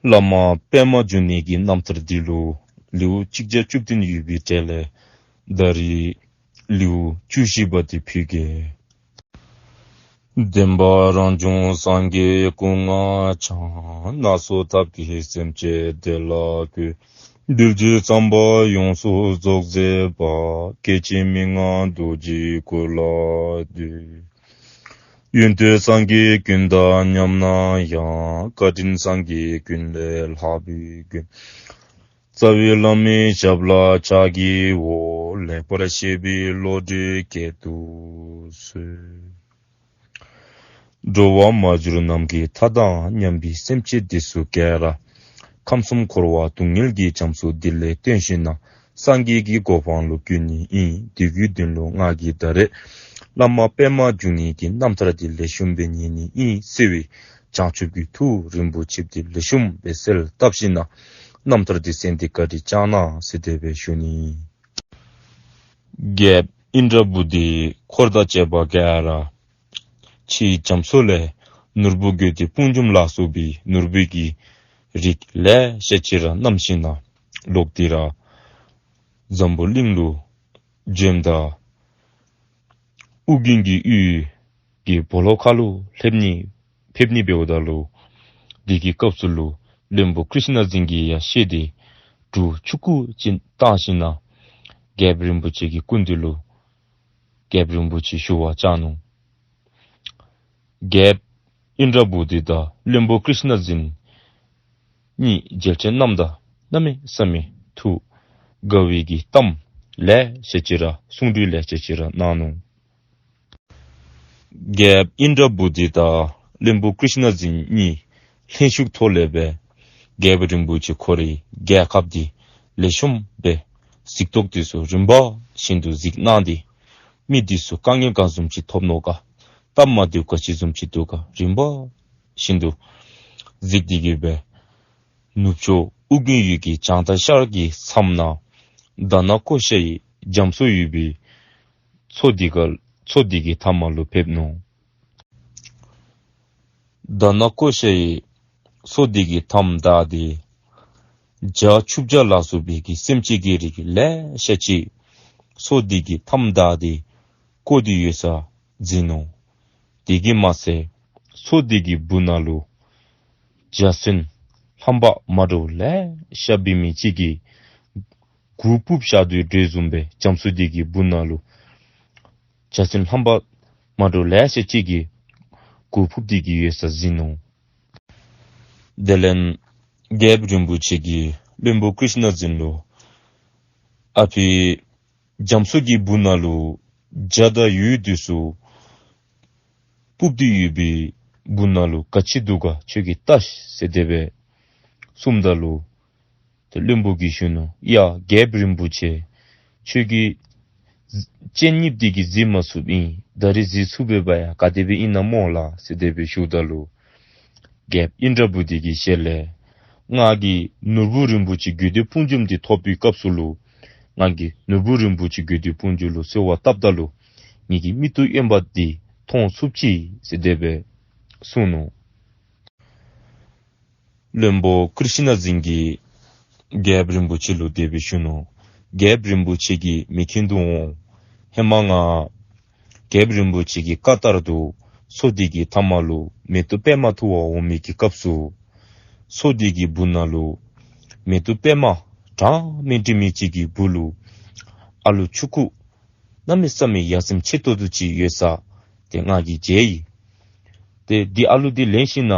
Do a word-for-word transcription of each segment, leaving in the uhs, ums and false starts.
བླ་མ་པདྨ་འབྱུང་གནས་ཀྱི་རྣམ་ཐར་འདི་ལུ་ལེའུ་གཅིག་བརྒྱ་བཅུ་བདུན་ཡོད་པའི་གྲས་ལས་ད་རིས་ལེའུ་བཅུ་བཞི་པ་འདི་ཕུལ་གེ། བདེན་པ་རང་བྱུང་སངས་རྒྱས་སྐུ་ལྔ་འཆང་། སྣ་ཚོགས་ཐབས་ཀྱིས་སེམས་ཅན་བདེ་ལ་བཀོད། གདུལ་བྱའི་བསམ་པ་ཡོངས་སུ་རྫོགས་མཛད་པ། སྐྱེ་འཆི་མི་མངའ་རྡོ་རྗེའི་སྐུ་ལ་འདུད། ཡོན་ཏན་སངས་རྒྱས་ཀུན་དང་མཉམ་ན་ཡང་། བཀའ་དྲིན་སངས་རྒྱས་ཀུན་ལས་ལྷག་པའི་མགོན། རྩ་བའི་བླ་མའི་ཞབས་ལ་ཕྱག་བགྱིའོ། ལེགས་པར་བཤད་པའི་བློ་གྲོས་བསྐྱེད་དུ་གསོལ། འགྲོ་བ་མ་གྱུར་ནམ་མཁའི་མཐའ་དང་མཉམ་པའི་སེམས་ཅན་འདི་ཚུ་ག་ར་ཁམས་གསུམ་འཁོར་བ་སྡུག་བསྔལ་གྱི་རྒྱ་མཚོ་འདི་ལས་བཏོན་ཞིནམ་ན་སངས་རྒྱས་ཀྱི་གོ་འཕང་ལུ་བཀོད་ནི་ཨིན། དེ་གི་དོན་ལུ་ང་གིས་ད་རེས་བླ་མ་པདྨ་འབྱུང་གནས་ཀྱི་རྣམ་ཐར་འདི་ལེགས་ཤོམ་སྦེ་ཉན་ནི་ཨིན་ཟེར་བའི་བྱང་ཆུབ་ཀྱི་ཐུགས་རིན་པོ་ཆེ་འདི་ལེགས་ཤོམ་སྦེ་གསལ་བཏབ་ཞིནམ་ན་རྣམ་ཐར་འདི་གསན་ཏེ་བཀའ་དྲིན་བསྐྱང་གནང་ཟེར་དེ་སྦེ་ཞུ་ནི། རྒྱལཔོ་ཨིནྡྲ་བྷུ་ཏི་འཁོར་དང་བཅས་པ་ག་ར་ཕྱིའི་རྒྱ་མཚོ་ལས་ནོར་བུ་དགོས་འདོད་དཔུང་འཇོམས་ལ་སོགས་པའི་ནོར་བུ་གི་རིགས་ལེ་ཤ་ཅིག་ར་བསྣམས་ཞིནམ་ན་ལོག་སྟེ་ར་འཛམ་བུ་གླིང་ལུ་འབྱོནམ་ད་ཨོ་རྒྱན་གྱི་ཡུལ་གྱི་སྦོ་ལོགས་ཁ་ལུ་ལྷོདཔ་ནི་ཕེབས་ནི་འབདཝ་ད་ལུ་དེ་གི་སྐབས་སུ་ལུ་བློན་པོ་ཀྲིཤྣ་འཛིན་གྱིས་ཡང་ཤེས་ཏེ་གྲུ་ཆུང་ཀུ་ཅིག་བཏང་ཞིནམ་ན་རྒྱལཔོ་རིན་པོ་ཆེ་གི་སྐུ་མདུན་ལུ་རྒྱལཔོ་རིན་པོ་ཆེ་ཞུ་བར་བཅར་ནུག། རྒྱལཔོ་ཨིནྡྲ་བྷུ་ཏི་དང་བློན་པོ་ཀྲིཤྣ་འཛིན་གཉིས་མཇལ་ཕྱད་གནངམ་ད་གནམ་མེད་ས་མེད་ཐུགས་དགའ་བའི་གི་གཏམ་ལེ་ཤ་ཅིག་ར་གསུང་གྲོས་ལེ་ཤ་ཅིག་ར་གནང་ནུག། རྒྱལཔོ་ཨིནྡྲ་བྷུ་ཏི་དང་བློན་པོ་ཀྲིཤྣ་འཛིན་གཉིས་ལྷན་བཞུགས་ཐོག་ལས་སྦེ་རྒྱལཔོ་རིན་པོ་ཆེ་ཁོ་རའི་རྒྱལ་ཁབ་འདི་ལེགས་ཤོམ་སྦེ་གཟིགས་རྟོག་འདི་ཚུ་རིམ་པ་བཞིན་དུ་གཟིགས་གནང་སྟེ་མི་འདི་ཚུ་དཀའ་ངལ་ག་བཟུམ་ཅིག་ཐོབ་ནུག་ག། སྟབས་མ་བདེཝ་ག་ཅི་བཟུམ་ཅིག་འདུག་ག་རིམ་པ་བཞིན་དུ་གཟིགས་ཏེ་གི་སྦེ་ནུབ་ཕྱོགས་ཨོ་རྒྱན་ཡུལ་གྱི་བྱང་མཐའ་ཤར་གྱི་མཚམས་ན་དྷ་ན་ཀོ་ཤ་ཡི་རྒྱ་མཚོ་ཡོད་པའི་མཚོ་འདི་ག་མཚོ་འདི་གི་མཐའ་མ་ལུ་ཕེབས་ནུག། དྷ་ན་ཀོ་ཤ་ཡི་མཚོ་འདི་གི་མཐའམ་བདའ་སྟེ་བྱ་ཆུ་བྱ་ལ་སོགས་པའི་གི་སེམས་ཅན་གྱི་རིགས་ལེ་ཤ་ཅིག་མཚོ་འདི་གི་མཐའམ་བདའ་སྟེ་བཀོ་སྟེ་ཡོད་ས་མཇལ་ནུག། དེ་གིས་མ་ཚད་མཚོ་འདི་གི་སྦུག་ན་ལུ་འཇའ་ཚོན་ལྷམ་པ་མ་འདྲཝ་ལེ་ཤ་འབད་མི་ཅིག་གིས་གུར་ཕུབ་བཞག་དོ་དེ་བཟུམ་སྦེ་རྒྱ་མཚོ་འདི་གི་སྦུག་ན་ལུ་འཇའ་ཚོན་ལྷམ་པ་མ་འདྲཝ་ལེ་ཤ་ཅིག་གིས་གུར་ཕུབ་སྟེ་གི་ཡོད་ས་མཇལ་ནུག། དེ་ལས་རྒྱལཔོ་རིན་པོ་ཆེ་གིས་བློན་པོ་ཀྲིཤྣ་འཛིན་ལུ་ཨ་ཕི་རྒྱ་མཚོ་གི་སྦུག་ན་ལུ་བྱ་དང་ཡོས་འདི་ཚུ་ཕུབ་སྟེ་ཡོད་པའི་སྦུག་ན་ལུ་ག་ཅི་འདུག་ག་ཁྱོད་ཀྱིས་བལྟ་ཤིག་ཟེར་དེ་སྦེ་གསུངམ་ད་ལུ་ཏེ་བློན་པོ་གིས་ཞུ་ནུག། ཡ་རྒྱལཔོ་རིན་པོ་ཆེ། ཁྱོད་ཀྱིས་སྤྱན་གཉིསཔ་འདི་གིས་གཟིགས་མ་ཚུགསཔ་ཨིན། ད་རིས་གཟིགས་ཚུགས་པས་པ་ཡ། ག་དེ་སྦེ་ཨིན་ན་སྨོ་ལགས་ཟེར་དེ་སྦེ་ཞུཝ་ད་ལུ་རྒྱལཔོ་ཨིནྡྲ་བྷུ་ཏི་གི་ཞལ་ལས་ང་གིས་ནོར་བུ་རིན་པོ་ཆེ་དགོས་འདོད་དཔུང་འཇོམས་འདི་ཐོབ་པའི་སྐབས་སུ་ལུ་ང་གིས་ནོར་བུ་རིན་པོ་ཆེ་དགོས་འདོད་དཔུང་འཇོམས་ལུ་གསོལ་བ་བཏབ་ད་ལུ་ངེ་གི་མིག་ཏོ་གཡོནམ་འདི་མཐོང་ཚུགས་ཅི་ཟེར་དེ་སྦེ་གསུངས་ནུག། བློན་པོ་ཀྲིཤྣ་འཛིན་གྱིས་རྒྱལཔོ་རིན་པོ་ཆེ་ལུ་དེ་སྦེ་ཞུ་ནུག། རྒྱལཔོ་རིན་པོ་ཆེ་གི་མིག་གྱེན་དུ་འོང་། ཧེ་མ་ང་རྒྱལཔོ་རིན་པོ་ཆེ་གི་བཀའ་ལྟར་དུ་མཚོ་འདི་གི་མཐའ་མ་ལུ་མེ་ཏོག་པདྨ་འཐུ་བར་འོང་མི་གི་སྐབས་སུ་མཚོ་འདི་གི་སྦུག་ན་ལུ་མེ་ཏོག་པདྨ་གྲངས་མེད་འབྲི་མི་ཅིག་གི་སྦུག་ལུ་ཨ་ལུ་ཆུང་ཀུ་གནམ་མེད་ས་མེད་ཡ་མཚན་ཆེ་ཏོག་ཏོ་ཅིག་ཡོད་ས་དེ་ང་གིས་མཇལ་ཡི། ཏེ་འདི་ཨ་ལུ་འདི་ལེན་ཞིནམ་ན་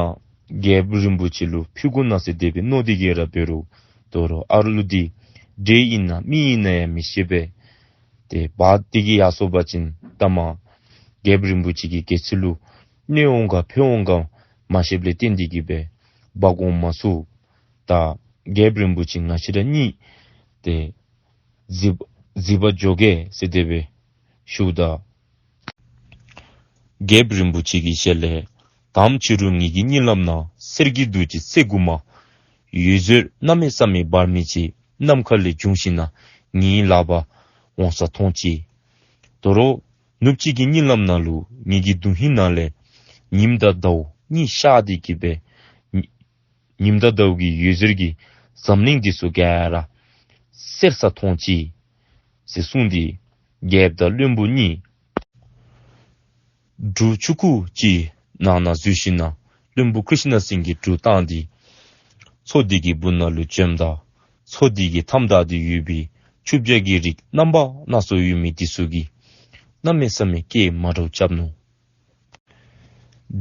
རྒྱལཔོ་རིན་པོ་ཆེ་ལུ་ཕུལ་དགོ་ན་ཟེར་དེ་སྦེ་མནོ་སྟེ་གི་ར་འབད་རུང་དོ་རུང་ཨ་ལུ་འདི་འདྲེ་ཨིན་ན་མི་ཨིན་ན་ཡང་མི་ཤེས་པས། ཏེ་འབག་སྟེ་གི་ཡར་སོང་པ་ཅིན་ད་མ་རྒྱལཔོ་རིན་པོ་ཆེ་གི་དགེ་ཚུལ་ལུ་གནོད་འོང་ག་ཕན་འོང་ག་མ་ཤེསཔ་ལས་བརྟེན་ཏེ་གི་སྦེ་འབག་འོང་མ་ཚུགས། ད་རྒྱལཔོ་རིན་པོ་ཆེ་ང་བཅས་ར་གཉིས་ཏེ་གཟིགས་གཟིགས་པར་འགྱོ་གེ་ཟེར་དེ་སྦེ་ཞུཝ་ད་རྒྱལཔོ་རིན་པོ་ཆེ་གི་ཞལ་ལས་དམ་ཅིག་རུང་ངེ་གི་གཉིད་ལམ་ན་གསེར་གྱི་རྡོ་རྗེ་རྩེ་དགུ་མ་འོད་ཟེར་གནམ་མེད་ས་མེད་འབར་མི་ཅིག་ནམ་མཁའ་ལས་བྱུང་ཞིནམ་ན་ངེའི་ལག་པར་འོང་ས་མཐོང་ཅི། དོ་རུང་ནུབ་གཅིག་གི་གཉིད་ལམ་ནང་ལུ་ངེ་གི་དོན་ཧིང་ནང་ལས་ཉིམ་དང་ཟླཝ་གཉིས་ཤར་ཏེ་གི་སྦེ་ཉི་ ཉིམ་ཟླ་ཟླཝ་གི་འོད་ཟེར་གྱིས་འཛམ་གླིང་འདི་ཚུ་ག་ར་གསལ་ས་མཐོང་ཅི་ཟེར་གསུངས་ཏེ་རྒྱལཔོ་དང་བློན་པོ་གཉིས་གྲུ་ཆུང་ཀུ་ཅིག་ནང་ན་འཛུལ་ཞིནམ་ལས་བློན་པོ་ཀྲིཤ་ན་སིང་གིས་གྲུ་བཏང་སྟེ་མཚོ་འདི་གི་སྦུག་ན་ལུ་བྱོནམ་ད་མཚོ་འདི་གི་མཐའམ་བདའ་སྟེ་ཡོད་པའི་ཆུ་བྱ་གི་རིགས་རྣམ་པ་སྣ་ཚོགས་ཡོད་མི་འདི་ཚུ་གིས་གནམ་མེད་ས་མེད་སྐད་མ་འདྲཝ་རྐྱབ་ནུག།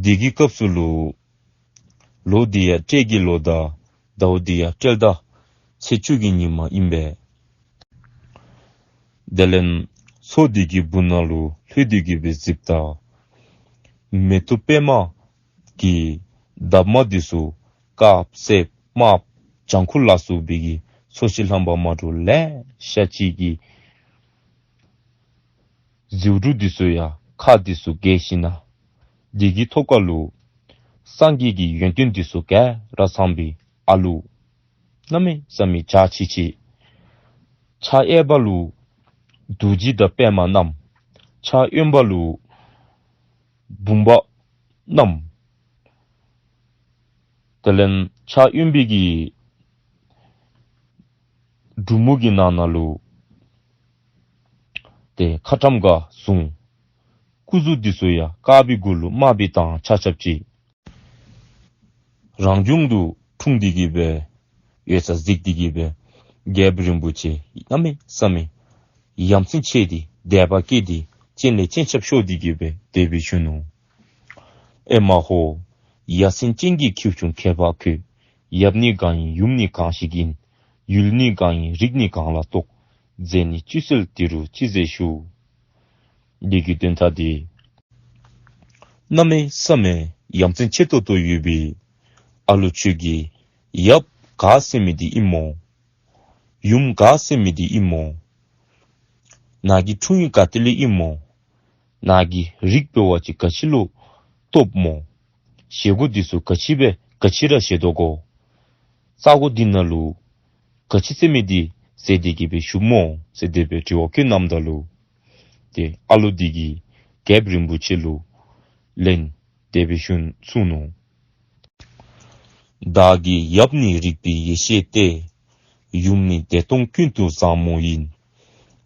དེ་གི་སྐབས་སུ་ལུ་ལོ་འདི་ཡང་སྤྲེལ་གྱི་ལོ་དང་ཟླཝ་འདི་ཡང་སྤྲེལ་ཟླ་ཚེས་བཅུ་གི་ཉིནམ་ཨིན་པས། དེ་ལས་མཚོ་འདི་གི་སྦུག་ན་ལུ་ལྷོད་དེ་གི་སྦེ་གཟིགསཔ་ད་མེ་ཏོག་པདྨ་གི་འདབ་མ་འདི་ཚུ་དཀརཔོ་སེརཔོ་དམརཔོ་ལྗང་ཁུ་ལ་སོགས་པའི་གི་ཚོས་གཞི་ལྷམ་པ་མ་འདྲཝ་ལེ་ཤ་ཅིག་གིས་ཟེའུ་འབྲུ་འདི་ཚུ་ཡང་ཁ་འདི་ཚུ་གས་ཞིནམ་ལས་དེ་གི་ཐོག་ཁ་ལུ་སངས་རྒྱས་ཀྱི་ཡོན་ཏན་འདི་ཚུ་ག་ར་ཚང་སྦེ་ཨ་ལུ་གནམ་མེད་ས་མེད་འཇའ་ཆི་ཆི། ཕྱག་གཡསཔ་ལུ་རྡོ་རྗེ་དང་པདྨ་བསྣམས། ཕྱག་གཡོནམ་ལུ་བུམ་པ་བསྣམས། དེ་ལས་ཕྱག་གཡོན་པའི་གི་གྲུ་མོ་གི་ནང་ན་ལུ་ཏེ་ཁ་ཊྭཱཾ་ག་བཟུང་། སྐུ་གཟུགས་འདི་ཚུ་ཡང་དཀརཔོའི་གུ་ལུ་དམརཔོའི་མདངས་ཆགས་ཆགསཔ་ཅིག། རང་བྱུང་དུ་འཁྲུངས་ཏེ་གི་སྦེ་ཡོད་ས་གཟིགས་ཏེ་གི་སྦེ་རྒྱལཔོ་རིན་པོ་ཆེ་གནམ་མེད་ས་མེད་ཡ་མཚན་ཆེ་སྟེ་དད་པ་སྐྱེས་ཏེ་སྤྱན་ལས་སྤྱན་ཆབ་ཤོར་ཏེ་གི་སྦེ་དེ་སྦེ་ཞུ་ནུག། ཨེ་མ་ཧོ། ཡ་མཚན་ཅན་གྱི་ཁྱེའུ་ཆུང་ཁྱད་འཕགས་ཁྱོད། ཡབ་ནི་གང་ཡིན་ཡུམ་ནི་གང་ཞིག་ཡིན། ཡུལ་ནི་གང་ཡིན་རིགས་ནི་གང་ལ་གཏོགས། མཛེ་ནི་བཅུད་ཚལ་འདི་རུ་ཅི་མཛེས་བཞུགས། འདི་གི་དོན་དག་འདི་གནམ་མེད་ས་མེད་ཡ་མཚན་ཆེ་ཏོག་ཏོ་ཡོད་པའི་ཨ་ལུ་ཁྱོད་ཀྱི་ཡབ་ག་ཟེར་མི་འདི་ཨིན་མོ། ཡུམ་ག་ཟེར་མི་འདི་ཨིན་མོ། ནཱ་གི་འཁྲུངས་ཡུལ་ག་ཏེ་ལས་ཨིན་མོ། ནཱ་གི་རིགས་འབད་བ་ཅིན་ག་ཅི་ལུ་གཏོགསཔ་མོ། བཞེས་སྒོ་འདི་ཚུ་ག་ཅི་སྦེ་ག་ཅི་ར་བཞེས་དོ་གོ། ས་གོ་འདི་ནང་ལུ་ག་ཅི་ཟེར་མི་འདི་ཟེར་ཏེ་གི་སྦེ་བཞུགས་མོ་ཟེར་དེ་སྦེ་དྲི་བ་བཀོད་གནངམ་ད་ལུ་ཏེ་ཨ་ལུ་འདི་གིས་རྒྱལཔོ་རིན་པོ་ཆེ་ལུ་ལན་དེ་སྦེ་ཞུ་གསུངས་ནུག། བདག་གི་ཡབ་ནི་རིག་པའི་ཡེ་ཤེས་ཏེ། ཡུམ་ནི་བདེ་སྟོང་ཀུན་ཏུ་བཟང་མོ་ཡིན།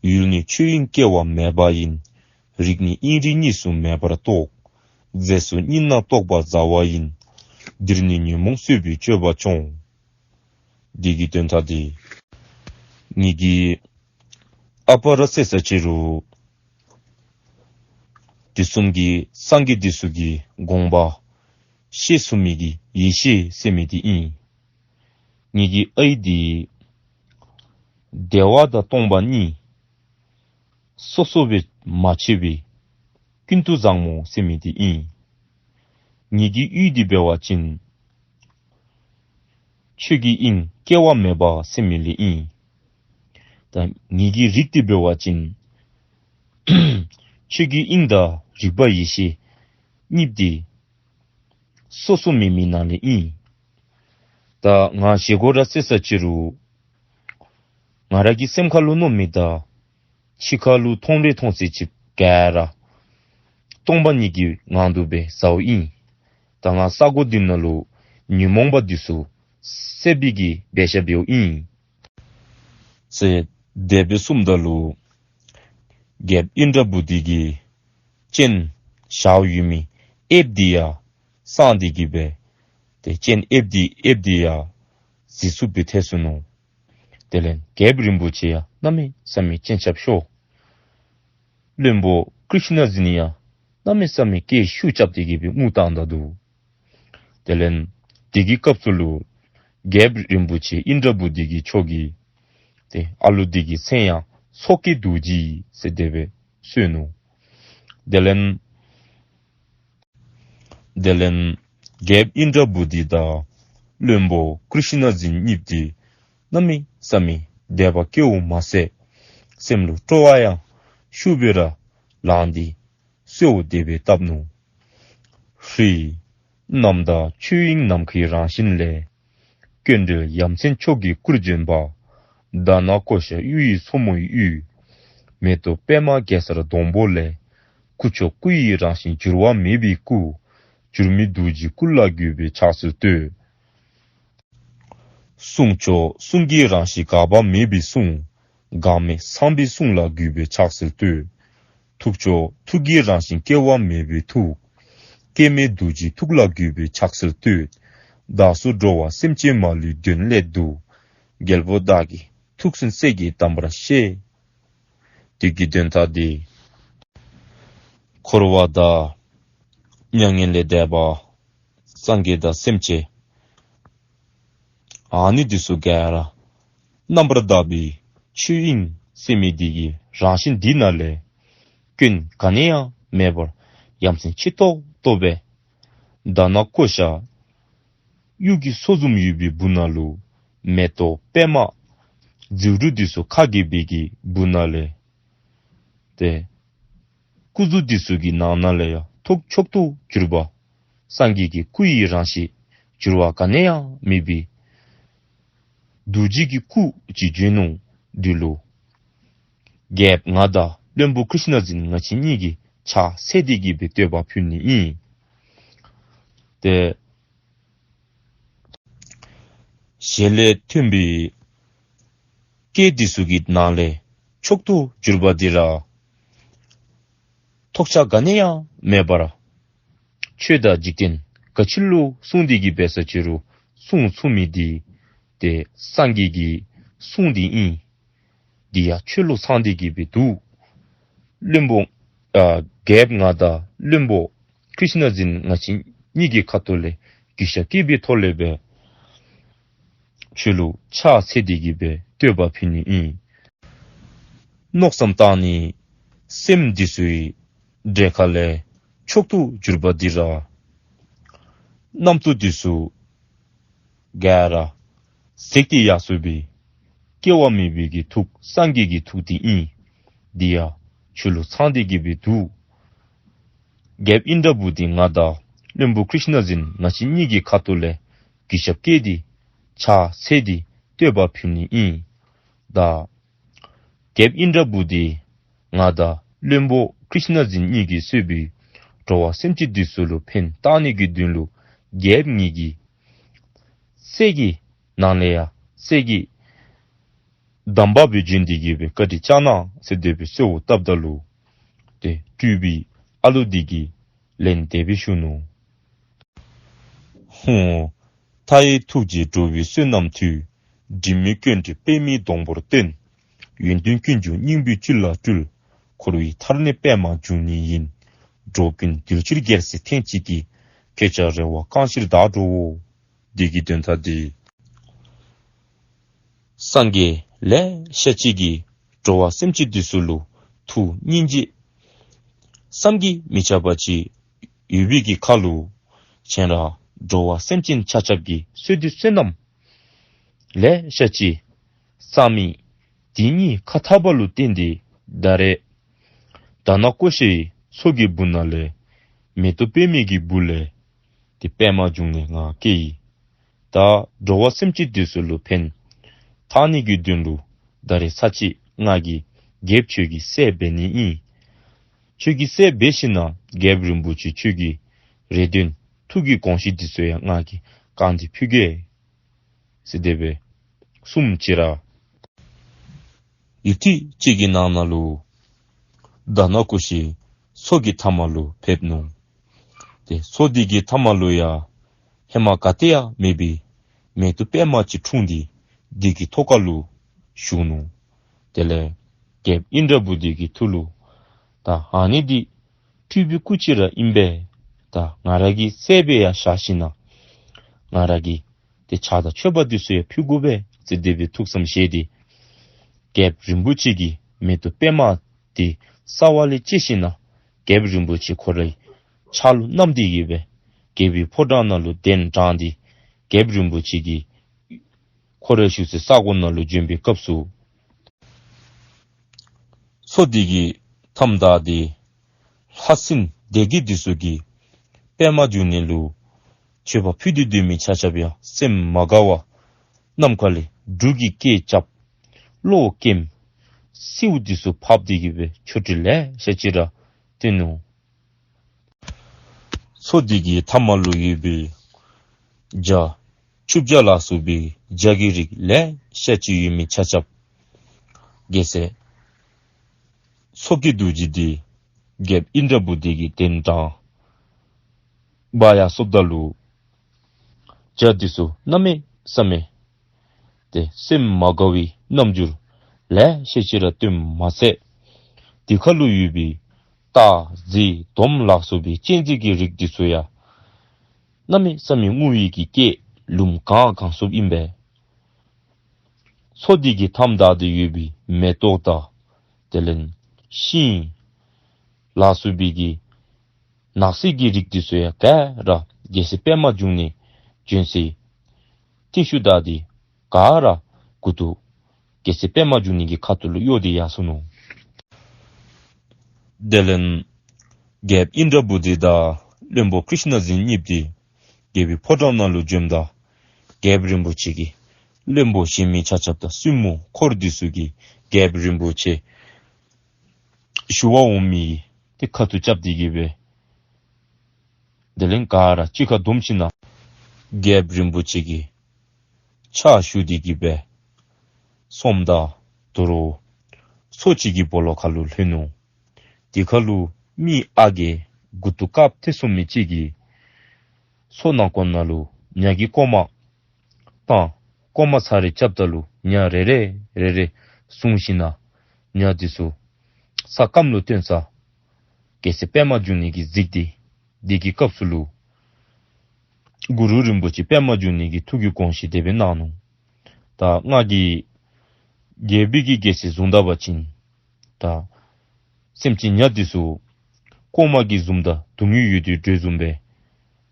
ཡུལ་ནི་ཆོས་དབྱིངས་སྐྱེ་བ་མེད་པ་ཡིན། རིགས་ནི་དབྱིངས་རིག་གཉིས་སུ་མེད་པར་རྟོགས། རྫས་སུ་གཉིས་སྣང་རྟོགས་པ་མཛའ་བ་ཡིན། འདིར་ནི་ཉོན་མོངས་གསོད་པའི་སྤྱོད་པ་སྐྱོང་། འདི་གི་དོན་དག་འདི་ངེ་གི་ཨ་པ་ར་ཟེར་ས་ཅི་རུང་དུས་གསུམ་གྱི་སངས་རྒྱས་འདི་ཚུ་གི་དགོངས་པ་ཤེས་ཚུགས་མི་གི་ཡེ་ཤེས་ཟེར་མི་འདི་ཨིན། ངེ་གི་ཨའི་འདི་བདེ་བ་དང་སྟོང་པ་གཉིས་སོ་སོ་སྦེ་མ་ཕྱེ་བའི་ཀུན་ཏུ་བཟང་མོ་ཟེར་མི་འདི་ཨིན། ངེ་གི་ཡུལ་འདི་འབད་བ་ཅིན་ཆོས་ཀྱི་དབྱིངས་སྐྱེ་བ་མེད་པ་ཟེར་མི་ལས་ཨིན། ད་ངེ་གི་རིགས་འདི་འབད་བ་ཅིན་ཆོས་ཀྱི་དབྱིངས་དང་རིག་པ་ཡེ་ཤེས་གཉིས་འདི་སོ་སོ་མེན་མི་ནང་ལས་ཨིན། ད་ང་བཞེས་སྒོ་ར་ཟེར་ས་ཅི་རུང་ང་ར་གི་སེམས་ཁ་ལུ་མནོ་མི་དང་ཕྱི་ཁ་ལུ་མཐོང་རེ་མཐོང་ཚད་ཅིག་ག་ར་སྟོང་པ་ཉིད་ཀྱི་ངང་དུ་སྦེ་ཟཝ་ཨིན། ད་ང་ས་གོ་འདི་ནང་ལུ་ཉོན་མོངས་པ་འདི་ཚུ་བསད་པའི་གི་འབད་བཞག་འབདཝ་ཨིན་ཟེར་དེ་སྦེ་གསུངམ་ད་ལུ་རྒྱལཔོ་ཨིནྡྲ་བྷུ་ཏི་གི་སྤྱན་བཞར་ཡོད་མི་ཨེབ་འདི་ཡང་སངས་ཏེ་གི་སྦེ་ཏེ་སྤྱན་ཨེབ་འདི་ཨེབ་འདི་ཡང་གཟིགས་ཚུགསཔ་སྦེ་ཐལ་སོ་ནུག། དེ་ལས་རྒྱལཔོ་རིན་པོ་ཆེ་ཡང་གནམ་མེད་ས་མེད་སྤྱན་ཆབ་ཤོར། བློན་པོ་ཀྲིཤ་ན་འཛིན་ཡང་གནམ་མེད་ས་མེད་སྐད་ཤུགས་རྐྱབ་སྟེ་གི་སྦེ་ངུ་བཏང་ད་འདུག། དེ་ལས་དེ་གི་སྐབས་སུ་ལུ་རྒྱལཔོ་རིན་པོ་ཆེ་ཨིནྡྲ་བྷུ་ཏི་གི་མཆོག་གིས་ཏེ་ཨ་ལུ་འདི་གི་མཚན་ཡང་མཚོ་སྐྱེས་རྡོ་རྗེ་ཟེར་དེ་སྦེ་གསོལ་ནུག། དེ་ལས་དེ་ལས་རྒྱལཔོ་ཨིནྡྲ་བྷུ་ཏི་དང་བློན་པོ་ཀྲིཤ་ན་འཛིན་གཉིསཔོ་འདི་གནམ་མེད་ས་མེད་དད་པ་སྐྱེཝ་མ་ཚད་སེམས་ལུ་སྤྲོ་བ་ཡང་ཤུགས་སྦེ་ར་ལངས་ཏེ་གསོལཝ་དེ་སྦེ་བཏབ་ནུག། ཧྲཱིཿ། རྣམ་དག་ཆོས་དབྱིངས་ནམ་མཁའི་རང་བཞིན་ལས། སྐྱོན་བྲལ་ཡ་མཚན་མཆོག་གི་སྐུར་བྱོན་པ། དྷ་ན་ཀོ་ཤ་གཡུ་ཡི་མཚོ་མོའི་དབུས། མེ་ཏོག་པདྨ་གེ་སར་སྡོང་པོ་ལས། སྐུ་མཆོག་སྐུ་ཡི་རང་བཞིན་འགྱུར་བ་མེད་པའི་སྐུ། འགྱུར་མེད་རྡོ་རྗེའི་སྐུ་ལ་གུས་པས་ཕྱག་འཚལ་བསྟོད། གསུང་མཆོག་གསུང་གི་རང་བཞིན་འགག་པ་མེད་པའི་གསུང་། འགག་མེད་ཚངས་པའི་གསུང་ལ་གུས་པས་ཕྱག་འཚལ་བསྟོད། ཐུགས་མཆོག་ཐུགས་ཀྱི་རང་བཞིན་སྐྱེ་བ་མེད་པའི་ཐུགས། སྐྱེ་མེད་རྡོ་རྗེའི་ཐུགས་ལ་གུས་པས་ཕྱག་འཚལ་བསྟོད། བདག་སོགས་འགྲོ་བ་སེམས་ཅན་མ་ལུས་དོན་སླད་དུ། རྒྱལ་པོ་བདག་གི་ཐུགས་གསུང་སྲས་ཀྱིས་དམ་པར་བཞེས། དེ་གི་དོན་དག་འདི་འཁོར་བ་དང་མྱ་ངན་ལས་འདས་པ་སངས་རྒྱས་དང་སེམས་ཅན་ཨ་ནི་འདི་ཚུ་ག་ར་རྣམ་པར་དག་པའི་ཆོས་དབྱིངས་ཟེར་མི་འདི་གི་རང་བཞིན་འདི་ནང་ལས་སྐྱོན་ག་ནི་ཡང་མེད་པར་ཡ་མཚན་ཆེ་ཏོག་ཏོ་སྦེ་དྷ་ན་ཀོ་ཤ་གཡུ་གི་མཚོ་བཟུམ་ཡོད་པའི་སྦུག་ན་ལུ་མེ་ཏོག་པདྨ་རྫི་རུ་འདི་ཚུ་ཁ་གི་སྦེ་གི་སྦུག་ན་ལས་ཏེ་སྐུ་གཟུགས་འདི་ཚུ་གི་ནང་ན་ལས་ཡང་ཐོག་མཆོག་ཏུ་གྱུར་པ་སངས་རྒྱས་ཀྱི་སྐུ་ཡི་རང་བཞིན་འགྱུར་བ་ག་ནི་ཡང་མེད་པའི་རྡོ་རྗེ་གི་སྐུ་ཅིག་བྱོན་ནུག། འདི་ལུ་རྒྱལཔོ་ང་དང་བློན་པོ་ཀྲིཤྣ་འཛིན་ང་བཅས་གཉིས་ཀྱིས་ཕྱག་འཚལ་ཏེ་གི་སྦེ་བསྟོད་པ་ཕུལ་ནི་ཨིན། ཏེ་ཞལ་ལས་ཐོན་པའི་སྐད་འདི་ཚུ་གི་ནང་ལས་མཆོག་ཏུ་གྱུར་པ་འདི་ར་ཐོགས་ཆགས་ག་ནི་ཡང་མེད་པར་ཆོས་དང་འཇིག་རྟེན་ག་ཅི་ལུ་གསུངས་ཏེ་གི་སྦེ་ས་ཅི་རུང་གསུང་ཚུགས་མི་འདི་ཏེ་སངས་རྒྱས་ཀྱི་གསུང་འདི་ཨིན། འདི་ཡང་ཆོས་ལུ་ཚང་སྟེ་གི་སྦེ་འདུག། བློན་པོ་ཨ་རྒྱལཔོ་ང་དང་བློན་པོ་ཀྲིཤྣ་འཛིན་ང་བཅས་གཉིས་ཀྱི་ཁ་ཐུག་ལས་གུས་ཞབས་བསྐྱེད་པའི་ཐོག་ལས་སྦེ་ཁྱོད་ལུ་ཕྱག་འཚལ་ཏེ་གི་སྦེ་བསྟོད་པ་ཕུལ་ནི་ཨིན། མནོ་བསམ་བཏང་ནི་སེམས་འདི་ཚུ་གི་གྲལ་ཁ་ལས་མཆོག་ཏུ་གྱུར་པ་འདི་ར་རྣམ་རྟོག་འདི་ཚུ་ག་ར་ཟད་དེ་ཡར་སོ་བའི་སྐྱེ་བ་མེད་པའི་གི་ཐུགས་སངས་རྒྱས་ཀྱི་ཐུགས་འདི་ཨིན། འདི་ཡང་ཁྱོད་ལུ་ཚང་སྟེ་གི་སྦེ་འདུག། རྒྱལཔོ་ཨིནྡྲ་བྷུ་ཏི་ང་དང་བློན་པོ་ཀྲིཤྣ་འཛིན་ང་བཅས་གཉིས་ཀྱི་ཁ་ཐུག་ལས་གུས་ཞབས་བསྐྱེད་དེ་ཕྱག་འཚལ་ཏེ་བསྟོད་པ་ཕུལ་ནི་ཨིན། ད་རྒྱལཔོ་ཨིནྡྲ་བྷུ་ཏི་ང་དང་བློན་པོ་ཀྲིཤྣ་འཛིན་གཉིས་ཀྱིས་གཙོས་པའི་འགྲོ་བ་སེམས་ཅན་འདི་ཚུ་ལུ་ཕན་བཏགས་ནི་གི་དོན་ལུ་རྒྱལཔོ་ངེ་གི་སྲས་ཀྱི་ནང་ལས་ཡང་སྲས་ཀྱི་དམ་པ་སྦེ་བྱོན་ཏེ་གི་སྦེ་བཀའ་དྲིན་བསྐྱང་གནང་ཟེར་དེ་སྦེ་གསོལཝ་བཏབ་ད་ལུ་ཏེ་སྤྲུལ་པའི་ཨ་ལུ་འདི་གིས་ལན་དེ་སྦེ་ཞུ་ནུག། ཧཱུྃ། མཐའ་ཡས་ཐུགས་རྗེས་འགྲོ་བའི་བསོད་ནམས་མཐུས། དྲི་མེད་ཀུན་བྲལ་པདྨའི་སྡོང་པོར་བརྟེན། ཡོན་ཏན་ཀུན་འབྱུང་སྙིང་པོའི་བཅུད་ལ་སྤྲུལ། འཁོར་བའི་མཐར་གནས་པདྨ་འབྱུང་གནས་ཡིན། འགྲོ་ཀུན་འདུལ་ཕྱིར་རྒྱལ་སྲས་ཐེངས་གཅིག་གིས། ཁྱེད་ཅག་རེ་བ་བསྐང་ཕྱིར་བདག་འགྲོའོ། འདི་གི་དོན་དག་འདི་སངས་རྒྱས་ལེ་ཤ་ཅིག་གིས་འགྲོ་བ་སེམས་ཅན་འདི་ཚུ་ལུ་ཐུགས་སྙིང་རྗེ་བསམ་གྱིས་མི་ཁྱབ་པ་ཅིག་ཡོད་པའི་གི་ཁར་ལུ་གཞན་ར་འགྲོ་བ་སེམས་ཅན་ཆ་ཁྱབ་ཀྱི་བསོད་བདེ་བསོད་ནམས་ལེ་ཤ་ཅིག་བསགས་མི་འདི་གཉིས་ཁ་འཐབ་པ་ལུ་བརྟེན་ཏེ་ད་རེས་དྷ་ན་ཀོ་ཤའི་མཚོ་གི་སྦུག་ན་ལས་མེ་ཏོག་པདྨའི་གི་སྦུག་ལས་ཏེ་པདྨ་འབྱུང་གནས་ང་སྐྱེས་ཡི། ད་འགྲོ་བ་སེམས་ཅན་འདི་ཚུ་ལུ་ཕན་བཏགས་ནི་གི་དོན་ལུ་ད་རེས་ཚར་གཅིག་ང་གིས་རྒྱལཔོ་ཁྱོད་ཀྱི་སྲས་འབད་ནི་ཨིན། ཁྱོད་ཀྱི་སྲས་འབད་ཞིན་ན་རྒྱལཔོ་རིན་པོ་ཆེ་ཁྱོད་ཀྱི་རེ་འདུན་ཐུགས་ཀྱི་དགོངས་གཞི་འདི་ཚུ་ཡང་ང་གིས་བསྐང་སྟེ་ཕུལ་གེ་ཟེར་དེ་སྦེ་གསུངམ་ཅིག་ར། ཡུད་ཐེངས་ཅིག་གི་ནང་ན་ལུ་དྷ་ན་ཀོ་ཤའི་མཚོ་གི་མཐའ་མ་ལུ་ཕེབས་ནུག། ཏེ་མཚོ་འདི་གི་མཐའ་མ་ལུ་ཡང་ཧེ་མ་ག་ཏེ་ཡང་མེད་པའི་མེ་ཏོག་པདྨ་ཅིག་འཁྲུངས་ཏེ་འདི་གི་ཐོག་ཁ་ལུ་བཞུགས་ནུག། དེ་ལས་རྒྱལཔོ་ཨིནྡྲ་བྷུ་ཏི་གི་ཐུགས་ལུ་ད་ཨ་ནི་འདི་སྤྲུལ་པའི་སྐུ་ཅིག་ར་ཨིན་པས། ད་ང་ར་གི་སྲས་སྦེ་ཡང་བཞག་ཞིན་ན་ང་ར་གིས་ཏེ་ཕྱག་དང་མཆོད་པ་འདི་ཚུ་ཡང་ཕུལ་དགོ་པས་ཟེར་དེ་སྦེ་ཐུགས་བསམ་བཞེས་ཏེ་རྒྱལཔོ་རིན་པོ་ཆེ་གིས་མེ་ཏོག་པདྨ་འདི་རྩ་བ་ལས་བཅད་ཞིན་ན་རྒྱལཔོ་རིན་པོ་ཆེ་ཁོ་རའི་ཕྱག་ལུ་བསྣམས་ཏེ་གི་སྦེ་རྒྱལ་པོའི་ཕོ་བྲང་ནང་ལུ་གདན་དྲངས་ཏེ་རྒྱལཔོ་རིན་པོ་ཆེ་གིས་ཁོ་རའི་བཞུགས་སའི་ས་གོ་ནང་ལུ་བྱོན་པའི་སྐབས་སུ་མཚོ་འདི་གི་མཐའམ་བདའ་སྟེ་ལྷ་སྲིན་སྡེ་བརྒྱད་འདི་ཚུ་གིས་པདྨ་འབྱུང་གནས་ལུ་མཆོད་པ་ཕུལ་ཏེ་སྡོད་མི་ཆ་ཁྱབ་ཡང་སེམས་མ་དགའ་བར་ནམ་མཁའ་ལས་འབྲུག་གི་སྐད་རྐྱབ། གློག་འཁྱམས། སེརཝ་འདི་ཚུ་ཕབ་སྟེ་གི་སྦེ་ཆོ་འཕྲུལ་ལེ་ཤ་ཅིག་ར་སྟོན་ནུག། མཚོ་འདི་གི་མཐའ་མ་ལུ་ཡོད་པའི་བྱག་ ཆུ་བྱ་ལ་སོགས་པའི་བྱ་གི་རིགས་ལེ་ཤ་ཅིག་ཡོད་མི་ཆ་ཁྱབ་རྒྱལ་སྲས་མཚོ་སྐྱེས་རྡོ་རྗེ་འདི་རྒྱལཔོ་ཨིནྡྲ་བྷུ་ཏི་གིས་གདན་དྲངས་འབག་ཡར་སོཔ་ད་ལུ་བྱ་འདི་ཚུ་གནམ་མེད་ས་མེད་ཏེ་སེམས་མ་དགའ་བའི་རྣམ་འགྱུར་ལེ་ཤ་ཅིག་ར་སྟོན་མ་ཚད་དེ་ཁ་ལུ་ཡོད་པའི་སྟག་གཟིག་དོམ་ལ་སོགས་པའི་གཅན་གཟན་གྱི་རིགས་འདི་ཚུ་ཡང་གནམ་མེད་ས་མེད་སྔུ་བའི་གི་སྐད་ལུམ་གང་གང་སོཔ་ཨིན་པས། མཚོ་འདི་གི་མཐའམ་བདའ་སྟེ་ཡོད་པའི་མེ་ཏོག་དང་དེ་ལས་ཤིང་ལ་སོགས་པའི་གི་ནགས་ཚལ་གྱི་རིགས་འདི་ཚུ་ཡང་ག་ར་རྒྱལ་སྲས་པདྨ་འབྱུང་གནས་བྱོན་སའི་རྟིང་ཤུལ་བདའ་སྟེ་ག་ར་མགུ་ཏོ་རྒྱལ་སྲས་པདྨ་འབྱུང་གནས་ཀྱི་ཁ་ཐུག་ལུ་གཡོ་སྟེ་ཡར་སོ་ནུག། དེ་ལས་རྒྱལཔོ་ཨིནྡྲ་བྷུ་ཏི་དང་བློན་པོ་ཀྲིཤྣ་འཛིན་གཉིསཔོ་འདི་རྒྱལ་པོའི་ཕོ་བྲང་ནང་ལུ་བྱོནམ་ད་རྒྱལཔོ་རིན་པོ་ཆེ་གིས་བློན་པོ་གཞན་མི་ཆ་ཁྱབ་དང་བཙུན་མོ་འཁོར་འདི་ཚུ་གིས་རྒྱལཔོ་རིན་པོ་ཆེ་ཞུ་བར་འོང་མི་དེ་ཁ་ཐུག་རྐྱབ་སྟེ་གི་སྦེ་དེ་ལས་ག་ར་གཅིག་ཁར་བསྡོམས་ཞིནམ་ལས་རྒྱལཔོ་རིན་པོ་ཆེ་གི་ཕྱག་ཞུ་སྟེ་གི་སྦེ་སོངམ་ད་དོ་རུང་མཚོ་ཅིག་གི་སྦོ་ལོགས་ཁ་ལུ་ལྷོད་ནུག། དེ་ཁ་ལུ་མི་ཨ་རྒས་མགུ་ཏོ་དཀརཔོ་ཐེ་ཚོམ་མི་ཅིག་གིས་མཚོ་ནང་ཁོག་ནང་ལུ་ཉ་གི་ཀོ་མ་བཏང་། ཀོ་མ་ཚར་རེ་རྐྱབ་ད་ལུ་ཉ་རེ་རེ་རེ་རེ་བཟུང་ཞིནམ་ལས་ཉ་འདི་ཚུ་ས་སྐམ་ལུ་བཏོན་ས་རྒྱལ་སྲས་པདྨ་འབྱུང་གནས་ཀྱིས་གཟིགས་ཏེ་དེ་གི་སྐབས་སུ་ལུ་གུ་རུ་རིན་པོ་ཆེ་པདྨ་འབྱུང་གནས་ཀྱི་ཐུགས་ཀྱི་དགོངས་བཞེད་དེ་སྦེ་གནང་ནུག། ད་ང་གིས་རྒྱལ་པོའི་གི་རྒྱལ་སྲིད་བཟུང་ད་པ་ཅིན་ད་སེམས་ཅན་ཉ་འདི་ཚུ་ཀོ་མ་གིས་བཟུངམ་ད་སྡུག་བསྔལ་ཡོད་དེ་འདྲཝ་བཟུམ་སྦེ་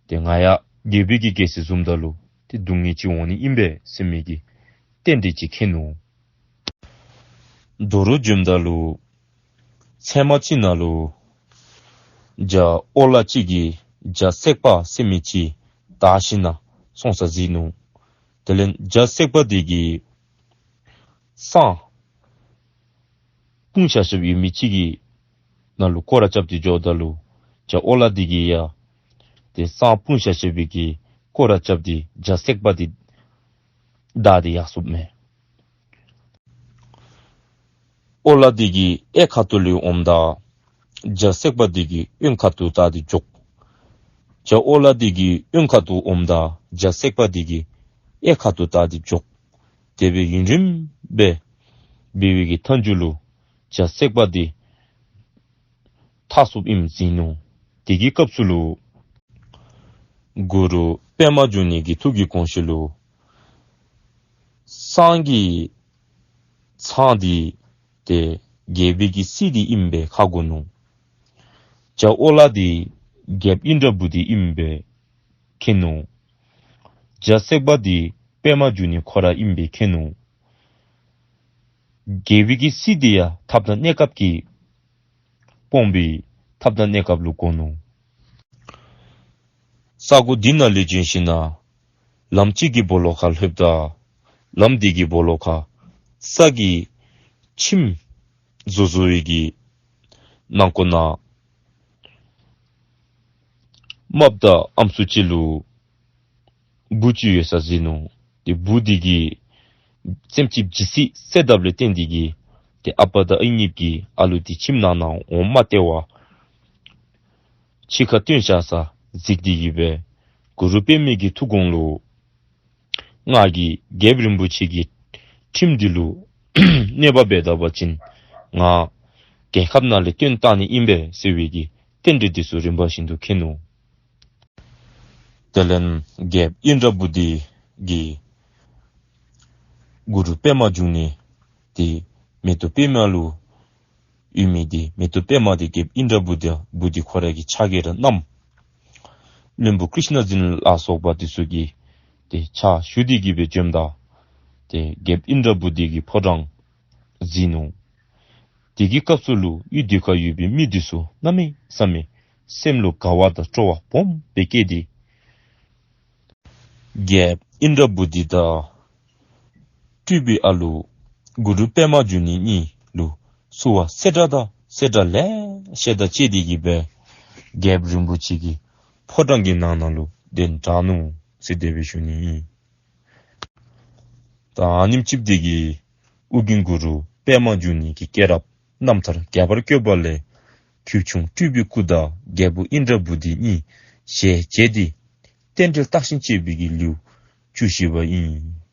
ཏེ་ང་ཡང་རྒྱལ་པོའི་གི་རྒྱལ་སྲིད་བཟུངམ་ད་ལུ་ཏེ་སྡུག་བསྔལ་ཅིག་འོང་ནི་ཨིན་པས་ཟེར་མི་གི་རྟེན་འབྲེལ་ཅིག་འཁེལ་ནུག། དོ་རུང་བྱོནམ་ད་ལུ་ཚལ་མ་ཅིག་ནང་ལུ་བྱ་ཨོ་ལ་ཅིག་གིས་བྱ་སྲེག་པ་ཟེར་མི་ཅིག་བདའ་ཞིནམ་ལས་སོང་ས་གཟིགས་ནུག། དེ་ལས་བྱ་སྲེག་པ་འདི་གིས་བསང་སྤུངས་བཞག་བཞགཔ་ཡོད་མི་ཅིག་གི་ནང་ལུ་སྐོར་ར་རྐྱབ་སྟེ་འགྱོཝ་ད་ལུ་བྱ་ཨོ་ལ་འདི་གིས་ཡང་ཏེ་བསང་སྤུངས་བཞག་བཞག་པའི་གི་སྐོར་ར་རྐྱབ་སྟེ་བྱ་སྲེག་པ་འདི་བདའ་སྟེ་ཡར་སོཔ་མས། ཨོ་ལ་འདི་གི་གཡས་ཁ་ཐུག་ལས་འོངམ་ད་བྱ་སྲེག་པ་འདི་གི་གཡོན་ཁ་ཐུག་བདའ་སྟེ་འགྱོ། བྱ་ཨོ་ལ་འདི་གི་གཡོན་ཁ་ཐུག་འོངམ་ད་བྱ་སྲེག་པ་འདི་གི་གཡས་ཁ་ཐུག་བདའ་སྟེ་འགྱོ། དེ་སྦེ་ཡུན་རིངམོ་སྦེ་འབད་བའི་གི་མཐའ་མཇུག་ལུ་བྱ་སྲེག་པ་འདི་ཐར་སོཔ་ཨིནམ་གཟིགས་ནུག། དེ་གི་སྐབས་སུ་ལུ་གུ་རུ་པདྨ་འབྱུང་གནས་ཀྱི་ཐུགས་ཀྱི་དགོངས་བཞེད་ལུ་བསང་གི་ཚང་འདི་ཏེ་རྒྱལ་པོའི་གི་རྩིས་འདི་ཨིན་པས་ཁ་གོ་ནུག། བྱ་ཨོ་ལ་འདི་རྒྱལཔོ་ཨིནྡྲ་བྷུ་ཏི་ཨིན་པས་མཁྱེན་ནུག། བྱ་སྲེག་པ་འདི་པདྨ་འབྱུང་གནས་ཁོ་ར་ཨིན་པས་མཁྱེན་ནུག། རྒྱལ་པོའི་གི་རྩིས་འདི་ཡང་ཐབས་དང་གནས་སྐབས་ཀྱི་སྤོང་བའི་ཐབས་དང་གནས་སྐབས་ལུ་གོ་ནུག། ས་གོ་འདི་ནང་ལས་བྱོན་ཞིནམ་ལས་ལམ་ཅིག་གི་སྦོ་ལོགས་ཁར་ལྷོདཔ་ད་ལམ་འདི་གི་སྦོ་ལོགས་ཁར་ས་གི་ཁྱིམ་བཟོ་བཟོ་བའི་གི་ནང་ཁོག་ནང་རྨགཔ་དང་ཨམ་སྲུ་ཅིག་ལུ་བུ་ཅིག་ཡོད་ས་གཟིགས་ནུག། ཏེ་བུ་འདི་གིས་སེམས་ཅན་ཇི་སྲིད་བསད་དཔ་ལས་བརྟེན་ཏེ་གི་ཏེ་ཨ་པ་དང་ཨའི་གཉིས་ཀྱིས་ཨ་ལུ་འདི་ཁྱིམ་ནང་ན་འོང་མ་སྟེར་བར་ཕྱི་ཁར་བཏོན་བཞག་ས་གཟིགས་ཏེ་གི་སྦེ་གུ་རུ་པདྨའི་གི་ཐུགས་དགོངས་ལུ་ང་གིས་རྒྱལཔོ་རིན་པོ་ཆེ་གི་ཁྲིམས་འདི་ལུ་གནོད་པ་འབད་ད་པ་ཅིན་ང་རྒྱལ་ཁབ་ནང་ལས་བཏོན་བཏང་ནི་ཨིན་པས་ཟེར་བའི་གི་རྟེན་འབྲེལ་འདི་ཚུ་རིམ་པ་བཞིན་དུ་འཁྱེར་ནུག། དེ་ལས་རྒྱལཔོ་ཨིནྡྲ་བྷུ་ཏི་གིས་གུ་རུ་པདྨ་འབྱུང་གནས་འདི་མེ་ཏོག་པདྨ་ལུ་ཡོད་མི་འདི་མེ་ཏོག་པདྨ་འདི་རྒྱལཔོ་ཨིནྡྲ་བྷུ་ཏི་བྷུ་ཏི་ཁོ་ར་གི་ཕྱག་གིས་ར་བསྣམས། བློན་པོ་ཀྲིཤྣ་འཛིན་ལ་སོགས་པ་འདི་ཚུ་གིས་ཏེ་ཕྱག་ཞུ་སྟེ་གི་སྦེ་བྱོནམ་ད་ཏེ་རྒྱལཔོ་ཨིནྡྲ་བྷུ་ཏི་གི་ཕོ་བྲང་གཟིགས་ནུག། དེ་གི་སྐབས་སུ་ལུ་ཡུལ་དེ་ཁར་ཡོད་པའི་མི་འདི་ཚུ་གནམ་མེད་ས་མེད་སེམས་ལུ་དགའ་བ་དང་སྤྲོ་བ་སྦོམ་སྦེ་སྐྱེས་ཏེ་རྒྱལཔོ་ཨིནྡྲ་བྷུ་ཏི་དང་སྤྲུལ་པའི་ཨ་ལུ་གུ་རུ་པདྨ་འབྱུང་གནས་གཉིས་ལུ་བསུ་བ་སེར་སྒྲེང་དང་སེར་སྒྲེང་ལེ་ཤ་དང་བཅས་ཏེ་གི་སྦེ་རྒྱལཔོ་རིན་པོ་ཆེ་གི་ཕོ་བྲང་གི་ནང་ན་ལུ་གདན་དྲངས་ནུག་ཟེར་དེ་སྦེ་ཞུ་ནི་ཨིན། ད་ཨ་ནེམ་ཅིག་འདི་གིས་ཨོ་རྒྱན་གུ་རུ་པདྨ་འབྱུང་གནས་ཀྱི་སྐྱེས་རབས་རྣམ་ཐར་རྒྱས་པར་བཀོད་པ་ལས། ཁྱེའུ་ཆུང་སྤྲུལ་པའི་སྐུ་དང་རྒྱལ་པོ་ཨིནྡྲ་བྷུ་ཏི་གཉིས་ཞལ་མཇལ་ཏེ་རྟེན་འབྲེལ་བརྟགས་ཤིང་དཔྱད་པའི་གི་ལེའུ་བཅུ་བཞི་པ་ཨིན།